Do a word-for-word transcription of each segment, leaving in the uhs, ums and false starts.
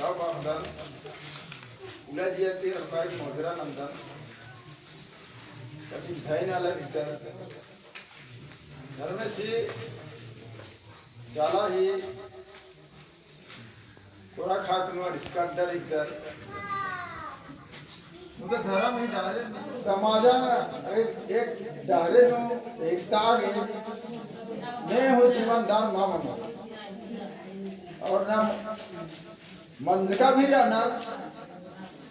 बाप दन, उला जिया ती हमारे मोजरा नंदन, कभी धैन आला भीतर, धर्मेसी चाला ही कोरा खाक नुआ डिस्कार्डर इधर। मुझे धर्म ही डहरे नू समाजा एक, एक डहरे नू एकता आगे ने हो जीवन दान मा मनो। और ना मंजका भी रहना,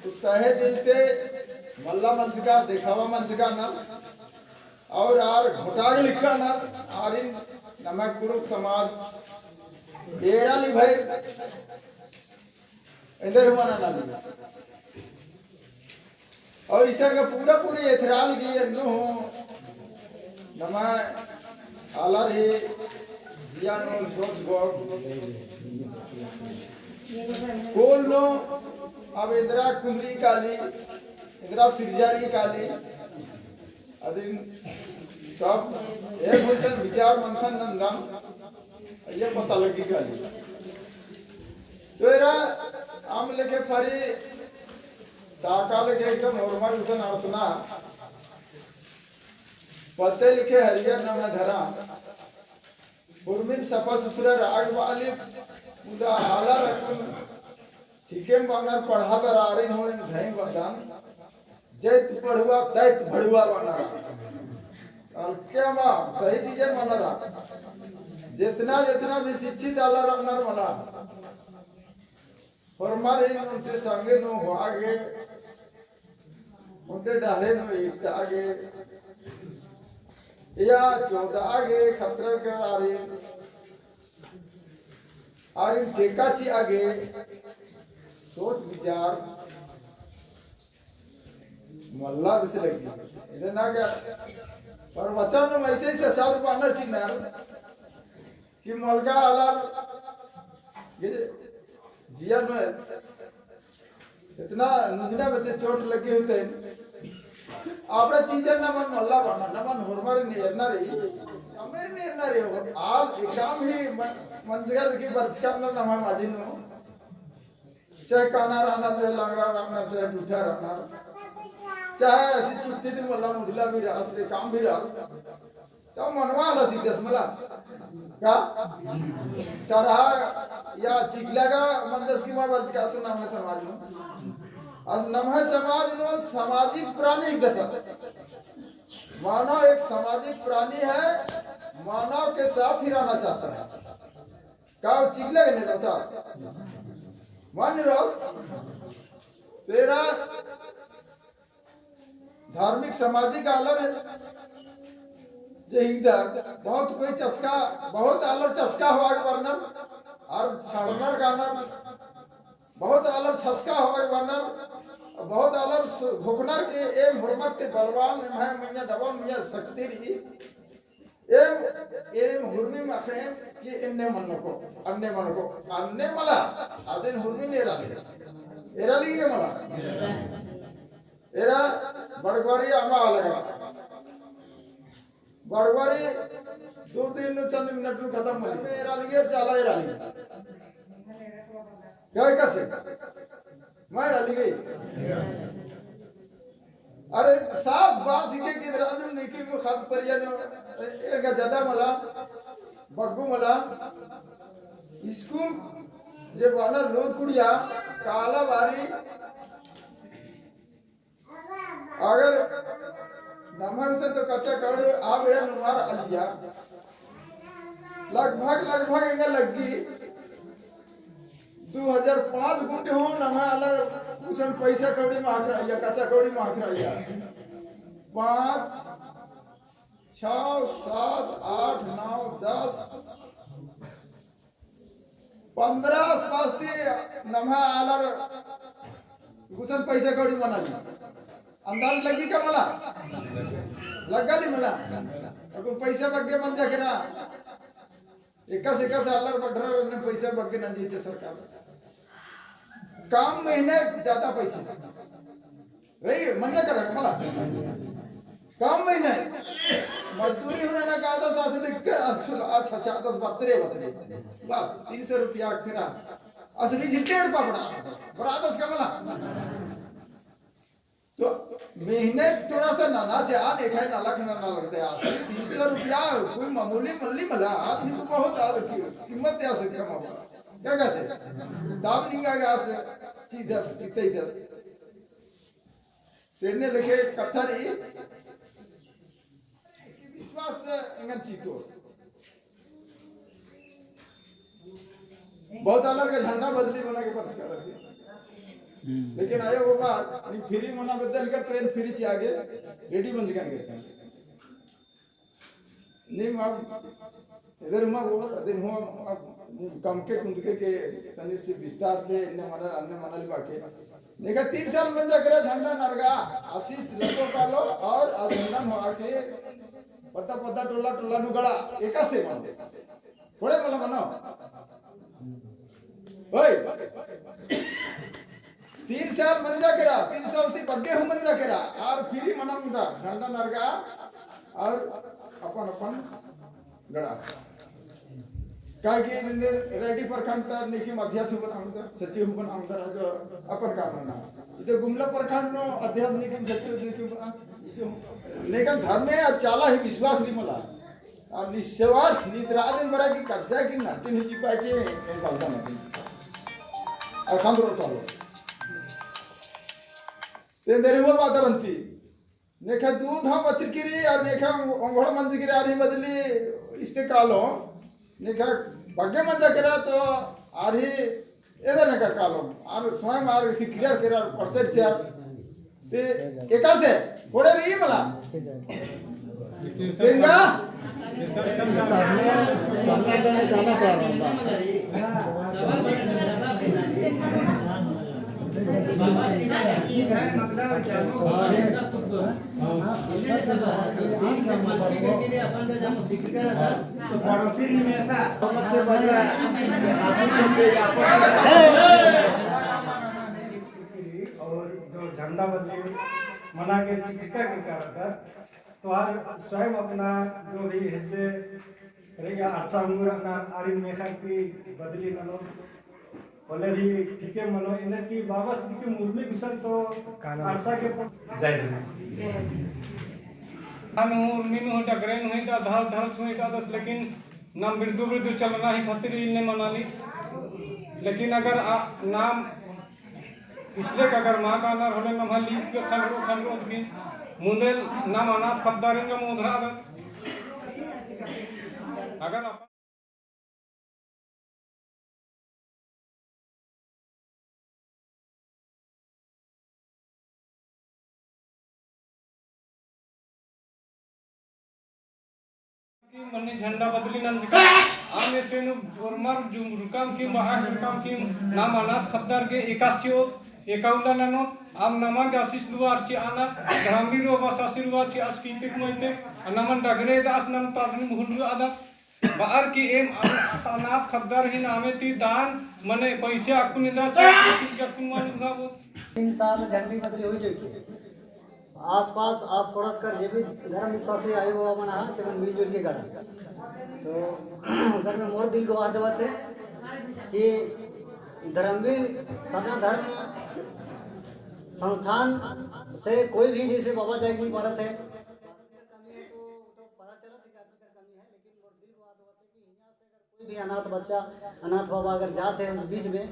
तो तहे दिल ते मल्ला मंजका, देखावा मंजका ना, और आर घोटाग लिखा ना, आरिन नमक कुड़ुक समाज एरा ली भाई, एन्देर हुआ ना, ना ली। और ईसर का पूरा पूरी एथराल की अन्नु हो, नमा आलर ही जिया नू सोच गो। कोल नू अब एन्दरा कुन्दरी काली, एन्दरा सिरजारी काली, अदिन तब एक होइसन विचार मंथन नंदम, ये पता लगी काली। तो एरा आम लेखे फरी ताका लेखे एकदम होरमर उसन अड़सना, पते लिखे हरियर नम्है धरा, उर्मिन सफा सुथरा राग बाली, मुदा आलर अक्कुन ठीकेम बअनर पढ़ादर आरिन होएन धैम बअदन, जैत पढ़ुआ तैत भड़ुआ बअनर। और क्या बा, सही चीजें बअनर। जितना, जितना भी शिक्षित आलर रअनर मला, होरमारिन ओन्टे संगे नू होआ गे, ओन्टे डहरे नू एकता गे, या चोदा गे खतरा कर आरिन, आरिन टेका चिआ गे, सोच विचार मल्ला बेसे लगी। इधर ना क्या, प्रवचन नू ऐसे ही शब्द बअनर चिअनर कि मलका आलर ये जिया में इतना नुंगना में से चोट लगी होते हैं। आपड़ा चीजें नमन मल्ला बअना, नमन होरमारिन एरना रई, अमेरिन एरना रई हो। आल एकाम ही म-, मंजगर की बरचका ना नम्है माजी नू। चाहे काना रअनर, चाहे लंगड़ा रअनर, चाहे टूटा रअनर, चाहे ऐसी छुट्टी ती मला मुड़िला भी रअस, एकाम भी रअस। तो मनवा आलर सिकदस मला। का? तरह या चिगला गा मंजस की मा बरचका असन नम्है समाज नू। असन नम्है समाज नू सामाजिक प्राणी हिकदस। मानव एक सामाजिक प्राणी है, मानव के साथ ही रहना चाहता है। का चिगला गे ने रअस? मान रहो। तेरा धार्मिक सामाजिक आलर जे हिकदर, बहुत कोई चस्का, बहुत आलर चस्का होआ के बरनर, और छड़नर कानर, बहुत आलर चस्का होआ के बरनर, बहुत आलर सु-, घोखनर के एम होरमर ते बलवान, एम्है मइय्याँ डबल मइय्याँ शक्ति रई, एम, एम हुरमी माखरेम कि एन्ने मन्नको, अन्ने मन्नको, अन्ने मला, अदिन हुरमी ने एरा लगी। एरा लगी के मला? एरा बड़गवारी अमा अलगा। बड़गवारी दो दिन नू चंद मिनट नू खतम मली। एरा लगी, चाला एरा लगी। क्या कसे? मैं एरा लगी। अरे, साफ बात हिके कि इधर अनु निकी में खाद परिया न, एरगा ज्यादा मला, बग्गो मला, स्कूल जे बअनर लूर कुड़िया, काला बारी, अगर नम्है से तो कच्चा कड़ आ बेड़ा नुमार अलिया, लगभग, लगभग एंगा लग्गी, दो हजार पाँच गुट्ठी हो, नम्है आलर उसन पैसा कौड़ी माख रहा, कच्चा कौड़ी माख रहा। पाँच, छः, सात, आठ, नौ, दस, पन्द्रह आसपास ती नम्है आलर गुसन पैसा कौड़ी मना ली। अंदाज लग्गी का मला? लग्गा ली मला? अगर पैसा बग्गे मंजा केरा, एकासे, एकासे आलर बढ़रर ने पैसा बग्गे नंदी ते सरकार। कम महीने ज्यादा पैसा। रई, मंजा केरा मला। कम महीने। मजदूरी होना ना का दस आसे देख कर, अच्छा, अच्छा, अच्छा, दस बतरे, बतरे। बस, तीन सौ रुपया केरा। असली जिते एड़पा बड़ा, बड़ा दस का मला। तो मेहनत थोड़ा सा नना चाही, नेखा नलख नना लगते आस। तीन सौ रुपया कोई मामूली मल्ली मला, आदमी तो बहुत आद की कीमत दे आस कमावा। का कसे? दाम निंगा गा आस, चीज दस, कितने दस। तेने लेखे कत्था रई, विश्वास एंगन चीतो। बहुत आलर के झंडा बदली मना के परचका रखी। हम्म। लेकिन आयो बाबा, नी free मना बदल कर तो एन free ची आगे ready बंद कर करते हैं। नीम अब इधर हुआ वो, अदिन हुआ अब कमके कुंदके के तनी से विस्तार ते इन्ने मना, अन्ने मना लिबा के। देखा तीन साल मंजा केरा झंडा नरगा, आशीष लगो कालो और आ झंडा हुआ के पद्दा पद्दा टोला टोला नू गड़ा, एकासे मनो। कोड़े मला मनो। ओए। तीन साल मंजा केरा, तीन साल ती बग्गे हूँ मंजा केरा, और free मना मुदा, झंडा नरगा, और अपन अपन गड़ा। काहे कि इन्ने रैडी प्रखंड ता नीकिम अध्यक्ष हूँ बना होता, सचिव हूँ बना होता, जो अपन काम मना। इते गुमला प्रखंड नू अध्यक्ष नीकिम सचिव नीकिम बना, इते हूँ। लेकिन धर्मे और चाला ही विश्वास रई मला। और निस्वार्थ, नितरादन बरा की कज्जा की नटिन ही चिपा चे, एन बलदा नटिन। और संद्रो टोलो। ते देरी हुआ बादर अंती। नेखा दूध हम बचर की रई, और नेखा ओंगोड़ मंज की रई, आर ही बदली इस्ते कालो। नेखा बग्गे मंजा केरा तो आर ही एदर नेखा कालो। आर स्वयं आर सिखिरियर केरा, परचर चियर। ते एकासे, कोड़े रई मला। तेंगा? सामने, सामने तो में जाना प्रारंभ हुआ। और जो झंडा बदली मना के सिक्का के कारकर, तो आर स्वयं अपना जो भी हेद्दे रहिया अरसा उंगुर अपना आरिन मेखा की बदली ननो। बोले भी ठीके मनो, इन्हें की बाबस की मुर्मी गुसन तो अरसा के प-, जय हिंद। अन उर्मी नू डगरे नू ही ता धर धर सुई ता दस, लेकिन नाम बिरदु बिरदु चलना ही खातिर इन्ने मनाली। लेकिन अगर आ, नाम इसलिए कि अगर माँ का अनार होले नम्है लिख के खंडरू खंडरू की मुंदेल नाम अनाथ खद्दारिन का मुंदरा दत। अगर अपन कि मने झंडा बदली नंजका, आम एसे नु ओरमर जुम रुकाम किम, बहार रुकाम किम, नाम अनाथ खद्दर के एकासी ओ, एकाउला ननो, आम नमा के आशीष दुआ अर्ची आना, ग्रामी रो बस आशीर्वाद ची आस कीते कुमाइते, नमन डगरे दास नम तादनी मुहुल रो आदा, बअर की एम अनाथ, अनाथ खद्दर ही नामे ती दान, मने पैसे अक्कुन इंदा चे, अक्कुन मानी उहाबो। तीन साल झंडी बदली हुई चुकी है। आसपास, आस पड़ोस कर जे भी धर्म विश्वासी आयो बाबा मन आहा, से मन मिलजुल के गड़ा। तो उधर में मोर दिल गवाह देवत है कि धर्मवीर सरना धर्म संस्थान से कोई भी जैसे बाबा जाए कोई भारत है, कमी है तो, तो पता चलत है कि आदमी कर कमी है, लेकिन मोर दिल गवाह देवत है कि हियां से अगर कोई भी अनाथ बच्चा, अनाथ बाबा अगर जाते हैं उस बीच में,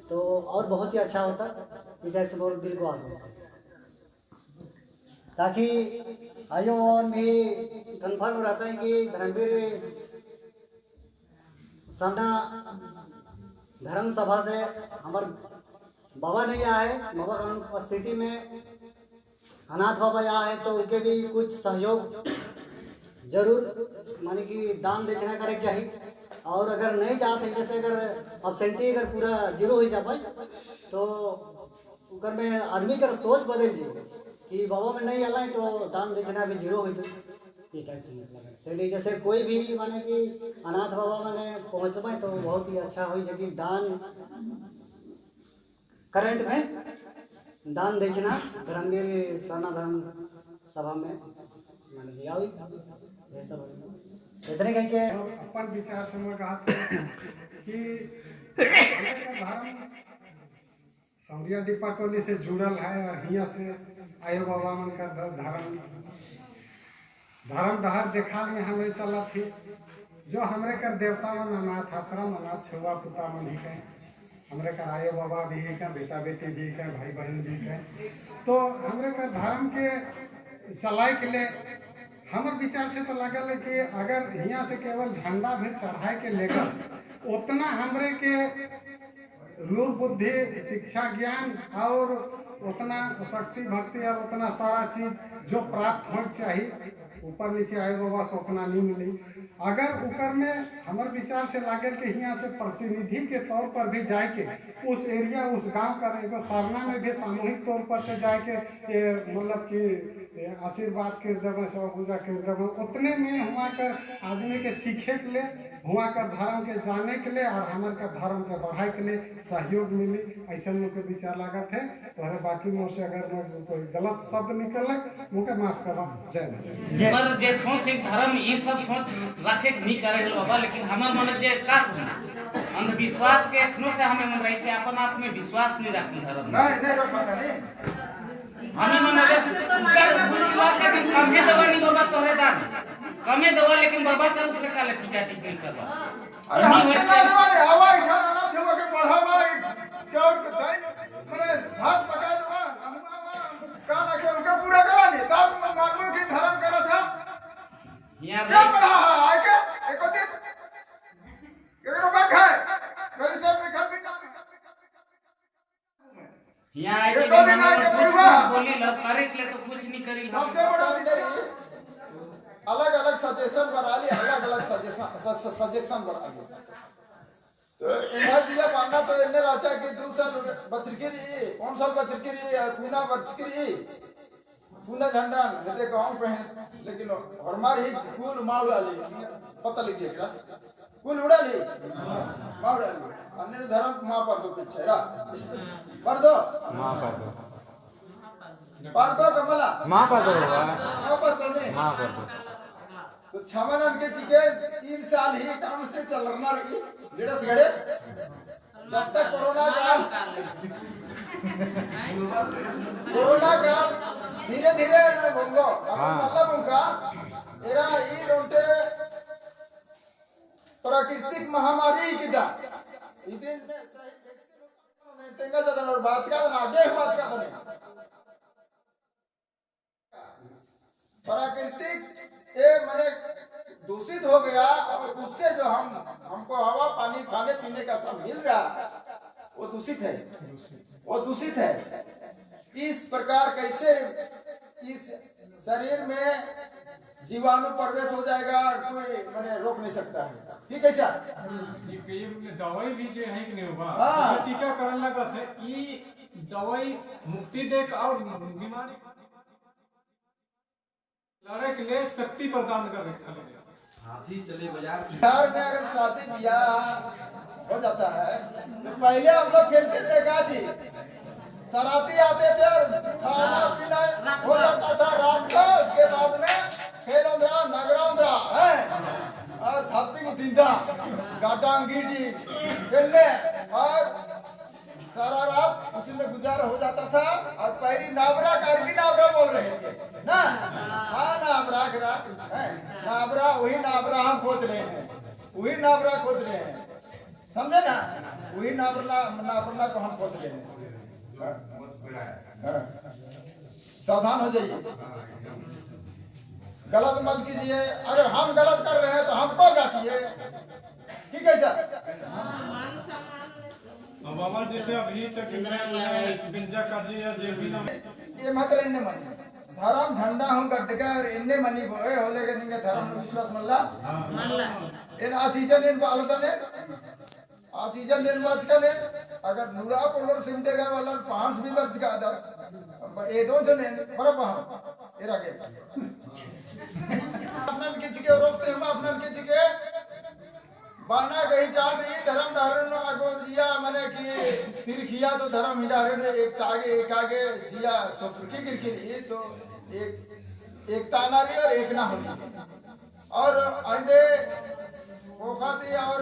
तो और बहुत ही अच्छा होता। इस टाइप से बहुत दिल को आदमी होता है। ताकि आयो और भी कन्फर्म रहता है कि धर्मवीर सरना धर्म सभा से हमार बाबा नहीं आए, बाबा का उपस्थिति में अनाथ बाबा या है तो उनके भी कुछ सहयोग जरूर, माने कि दान दक्षिणा करे के चाही। और अगर नहीं चाहते, जैसे अगर एब्सेंटी अगर पूरा जीरो हो जाए तो उकर में आदमी कर सोच बदल जाए कि बाबा में नहीं आला है तो दान दक्षिणा भी जीरो हो जाए। इस टाइप से मतलब है। इसलिए जैसे कोई भी माने कि अनाथ बाबा माने पहुँचबे तो बहुत ही अच्छा हो जाए कि दान करंट में दान दक्षिणा धर्मवीर सरना धर्म सभा में माने लियाई, ये सब इतने कह के अपन विचार से मैं कहा था कि धर्म सौरिया डिपाटोली से जुड़ल है और हियाँ से आयो बाबा मन का ध-, धर्म, धर्म डहर देखाल में हमरे चलत ही। जो हमरे कर देवता मन अनाथ आश्रम, अनाथ छुआ पुता मन ही कहें, हमरे कर आयो बाबा भी ही कहें, बेटा बेटी भी ही कहें, भाई बहन भी ही कहें, तो हमरे कर धर्म के चलाए के लिए हमर विचार से तो लगल है कि अगर हियाँ से केवल झंडा भी चढ़ाए के लेकर उतना हमरे के लूर बुद्धि, शिक्षा ज्ञान और उतना शक्ति भक्ति और उतना सारा चीज जो प्राप्त होना चाहिए, ऊपर नीचे आए बाबा से उतना नहीं मिली। अगर ऊपर में हमर विचार से लागल के हियाँ से प्रतिनिधि के तौर पर भी जाए के उस एरिया, उस गांव का एगो सरना में भी सामूहिक तौर पर से जाए के, ए, मतलब कि, ए, आशीर्वाद कर देबे, सेवा पूजा कर देबे, उतने में हुआँ कर आदमी के सीखे के ले, हुआँ कर धर्म के जाने के ले और हमर कर धर्म के बढ़ाए के ले सहयोग मिली, ऐसन मोके विचार लागत है। तोहरे बाकी मोर से अगर मोर कोई गलत शब्द निकले, मोके माफ करबा। जय माता। पर जे सोच एक धर्म, ई सब सोच रखे के नहीं करे हल बाबा, लेकिन हमर मन जे का अंधविश्वास के एखनो से हमें मन रही थे, अपन आप में विश्वास नहीं रखन धर्म। नहीं, नहीं रखा था, नहीं। हमें मन अगर उनका विश्वास है कि कमे दवा नहीं बाबा तोहरे दान, कमे दवा, लेकिन बाबा का ऊपर का टीका टिप्पणी करबा। अरे हम नहीं के होते। दाने वाले हवा इठा आना थे, वो के पढ़ावा, चाउर के दाई, मने भात पकाए देवा, अम्मा, अम्मा, का ना के उनका पूरा करा ले, तब मालूम कि धर्म करा था। हियाँ क्या भी पढ़ा है, आके, एक दिन, एक तो बैठा है, रजिस्टर में घर भी ना। हियाँ आए के एको दिन दिन आए के हमन कुछ बरुआ। कुछ बोली लो, करे के ले तो कुछ नहीं करी। सबसे बड़ा सीधा अलग-अलग suggestion बना ली, अलग-अलग suggestion, स-, स-, suggestion बना ली। तो इन्हें जिया मानना तो इन्हें राजा की दो साल बचरकी रही, कौन साल बचरकी रही, पूना बचरकी रही, पूना झंडा हेदे गाँव पे हैं, लेकिन हरमार ही कुल माल वाली पता लग गया। कुल उड़ाली? मा उड़ाली। अन्ने धर्म मा परदो पीछे रा। परदो? मा परदो। परदो कमला? मा परदो बाबा। मा परदो ने? मा परदो। तो छमन अनके चिके तीन साल ही काम से चलरना रही, गड़ेस गड़ेस। जब तक कोरोना काल, कोरोना काल धीरे धीरे ना भंगो। अब हाँ। मतलब उनका एरा ई लोटे प्राकृतिक महामारी किदा। इदिन तेंगा जदन और बाचका दन, आगे बाचका दन। प्राकृतिक ये माने दूषित हो गया और उससे जो हम, हमको हवा, पानी, खाने पीने का सब मिल रहा है, वो दूषित है, वो दूषित है। इस प्रकार कैसे इस शरीर में जीवाणु प्रवेश हो जाएगा, कोई माने रोक नहीं सकता है। ठीक है सर? ये कई दवाई भी जो है कि नहीं होगा, हाँ। जैसे टीकाकरण लगा था, ये दवाई मुक्ति देख और बीमारी लड़े के लिए शक्ति प्रदान कर रखा है। हाथी चले बाजार। बिहार में अगर शादी ब्याह हो जाता है तो पहले हम लोग खेलते थे का जी, सराती आते थे और खाना पीना हो जाता था रात को। उसके बाद में खेल उंदरा, नगरा उंदरा है और धरती की दिंदा, गाटांग गीटी खेलने और सारा रात उसी में गुजारा हो जाता था। और पैरी नाबरा करके नाबरा बोल रहे थे ना, हाँ नाबरा करा है, नाबरा, वही नाबरा हम खोज रहे हैं, वही नाबरा खोज रहे हैं, समझे ना? वही नाबरा, नाबरा को हम खोज रहे हैं। हाँ। हाँ। सावधान हो जाइए, गलत मत कीजिए। अगर हम गलत कर रहे हैं तो हमको डांटिए, ठीक है सर? अब बाबा जैसे अभी तक इंदिरा गांधी, बेंजा काजी या जे भी नाम ये मात्र इन्ने मनी। धर्म झंडा हूँ गड्ढका और इन्ने मनी बोए होले के निंगे धर्म में विश्वास मल्ला। मल्ला। इन आ चीजन इन बालदन इन आ चीजन देन बाचका ने, अगर नूरा पोलर सिमटेगा वाला पांच भी बरचका दस, एदो जने बराबर एरा के। अपनन किचके रोकते हम, अपनन किचके बाना गही जान रही धर्म धारण न आगो जिया, माने कि तिरखिया तो धर्म ही धारण एक तागे, एक आगे जिया सोपुरकी गिरकी रही, तो एक, एक ताना रही और एक ना होली। और आंदे पोखा ती और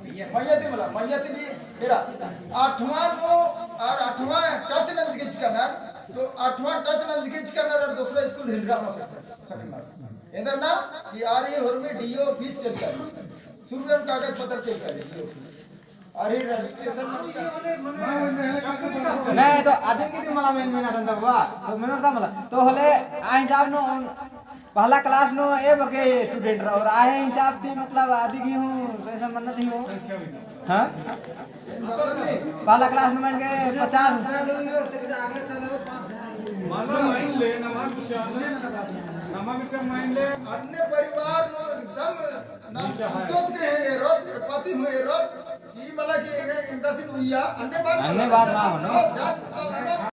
मइय्याँ ती मला, मइय्याँ ती नी, मेरा आठवाँ नू, और आठवाँ touch नंजकी चिच्चका रअनर, तो आठवाँ touch नंजकी चिच्चका रअनर, और दूसरा स्कूल हिलरा मा सकना, सकना। एन्देर ना कि आर ई होरमी D O office चलता है। शुरू में कागज पत्र चलता है D O office। अरे registration नहीं, तो अदिन की भी मला मेन, मेन अदन दबवा, तो मेन अदन मला। तो होले आ हिसाब नू पहला class नू एबगे student रओर, आ हिसाब ती मतलब अदिगे हूँ tension मन्ना चाहिए हो। हाँ? पहला class नू मेन के पचास। मला माइन ले, नमा विषय, नमा विषय माइन ले। अन्ने परिवार नू एकदम ना इज्जत के है एरोत, पति हूँ एरोत, ई मला के एंगा इंदा सिन उइया, अन्ने बात अन्ने बात ना हो ना। जात पता ना।